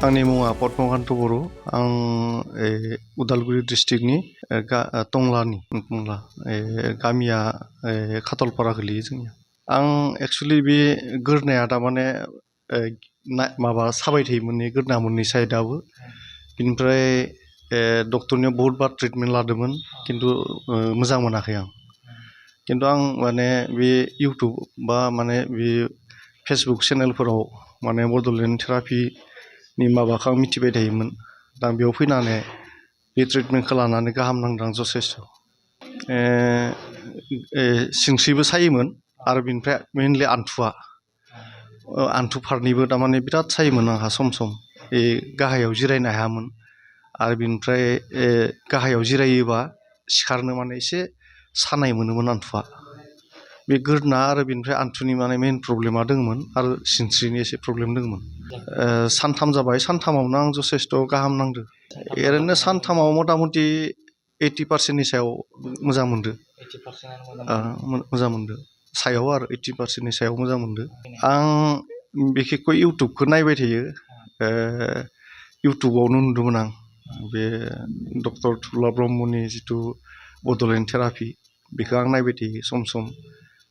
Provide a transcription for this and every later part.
आंनि मुङा पद्मकान्त बर'। आं उदालगुरि डिस्ट्रिक्टनि टंलानि गामिया खाथलपारा गोलैयो जोंनिया। आं एक्सुवेलि बे गोरनाया थारमाने माबा साबाय थायोमोन गोरना मोननै साइडआबो। बिनिफ्राय डक्टरनियाव बहुद बार ट्रिटमेन्ट लादोंमोन खिन्थु मोजां मोनाखै आं। खिन्थु आं माने बे इउटुब बा माने बे फेसबुक चेनेलफोराव माने बड'लेण्ड थेरापिनि माबाखौ आं मिथिबाय थायोमोन। दा बेयाव फैनानै बे ट्रिटमेन्टखौ लानानै गाहाम नांदों जथेस्थ'। सिनस्रिबो सायोमोन आरो बिनिफ्राय मेनलि आन्थु फारनैबो थारमाने बिराद सायोमोन आंहा सम सम गाहायाव जिरायनो हायामोन। आरो बिनिफ्राय गाहायाव जिरायोबा सिखारनो माने एसे सानाय मोनोमोन आन्थुआ। बे गोरना आरो बिनिफ्राय आन्थुनि माने मेइन प्रब्लेमा दङमोन आरो सिनस्रिनि एसे प्रब्लेम दङमोन। सानथाम जाबाय, सानथामावनो आं जथेस्थ' गाहाम नांदो। ओरैनो सानथामाव मथा मथि 80% सायाव मोजां मोनदो। मोजां मोनदो सायाव आरो 80%नि सायाव मोजां मोनदो। आं बिखेखय इउटुबखौ नायबाय थायो। इउटुबावनो नुदोंमोन आं बे डक्टर थुला ब्रह्मनि जिथु बड'लेण्ड थेरापि बेखौ आं नायबाय थायो सम सम।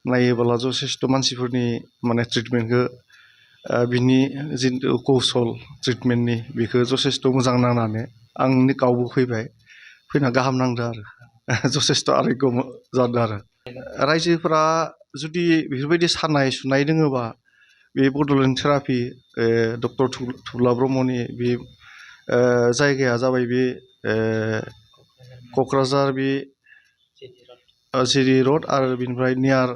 नायोबोला जथेस्थ' मानसिफोरनि माने ट्रिटमेन्टखौ बिनि जिथु कौसल ट्रिटमेन्टनि बेखौ जथेस्थ' मोजां नांनानै आं गावबो फैना गाहाम नांदों आरो जथेस्थ' आरग्य जादों आरो। रायजोफोरा जुदि बेफोरबायदि सानाय सुनाय दोङोबा बे बड'लेण्ड थेरापि डक्टर थुला ब्रह्मनि बे जायगाया जाबाय बे क'क्राझार बे जिरि रड आरो बिनिफ्राय नियार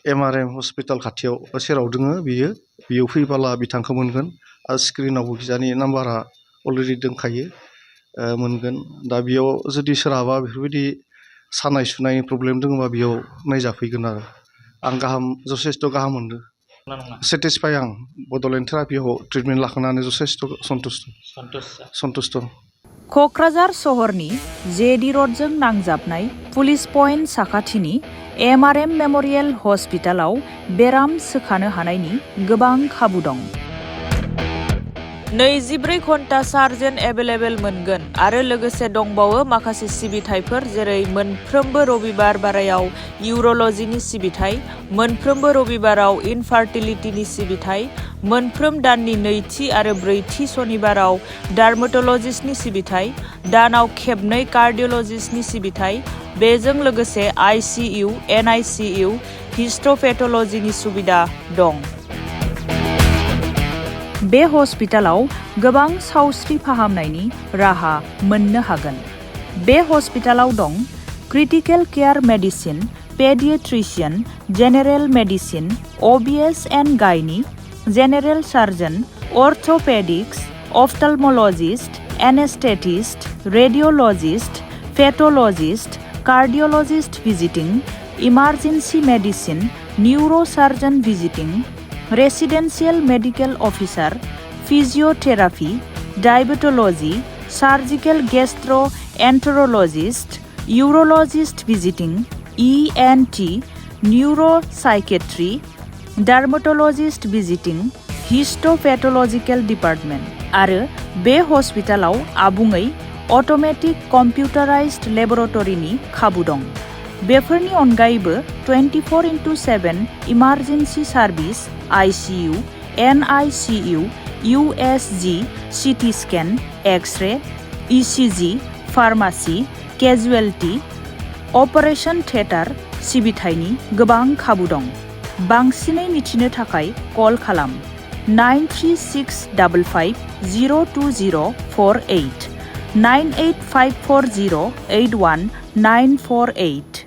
MRM हस्पिटाल खाथियाव सेराव दोङो बेयाव फैबोला बिथांखौ मोनगोन। आरो स्क्रिनावबो बिजानि नाम्बारा अलरेडि दंखायो, मोनगोन। दा बेयाव जुदि सोरहाबा बेफोरबायदि सानाय सुनायनि प्रब्लेम दङबा बेयाव नायजाफैगोन आरो। आं जथेस्थ' गाहाम मोनदों। सेटिसफाइ आं बड'लेण्ड थेरापियाव ट्रिटमेन्ट लाखांनानै जथेस्थ' सन्तुष्ट'। क'क्राझार सहरनि जेडि रडजों नांजाबनाय पुलिस पइन्ट साखाथिनि MRM मेम'रियेल हस्पिटालाव बेराम सोखानो हानायनि गोबां खाबु दं। 24 घन्टा सार्जन एभेलेबेल मोनगोन आरो लोगोसे दंबावो माखासे सिबिथायफोर जेरै मोनफ्रोमबो रबिबार बारायाव इउर'लजिनि सिबिथाय, मोनफ्रोमबो रबिबाराव इनफार्टिलिटिनि सिबिथाय, मोनफ्रोम दाननि नैथि आरो ब्रैथि सनिबाराव डार्मेट'लजिस्टनि सिबिथाय, दानाव खेबनै कार्डिय'लजिस्टनि सिबिथाय, बेजों लोगोसे ICU, NICU, हिस्ट'पेथ'लजिनि सुबिदा दं। बे हस्पिटालाव गोबां सावस्रि फाहामनायनि राहा मोननो हागोन। बे हस्पिटालाव दं critical care medicine, paediatrician, general medicine, OBS and gynae, general surgeon, orthopaedics, ophthalmologist, anaesthetist, radiologist, pathologist, cardiologist visiting, emergency medicine, neurosurgeon visiting, residential medical officer, physiotherapy, diabetology, surgical gastroenterologist, urologist visiting, ENT, neuropsychiatry, dermatologist visiting, histopathological department आरो बे हस्पिटालाव आबुङै automatic कम्पिउटाराइज्ड लेबरेटरीनि खाबु दं। बेफोरनि अनगायैबो 24/7 emergency service, ICU, NICU, USG, CT scan, x-ray, ECG, pharmacy, casualty, operation theatre सिबिथायनि गोबां खाबु दं। बांसिनै मिथिनो थाखाय कल खालाम 9365502048 9854081 948।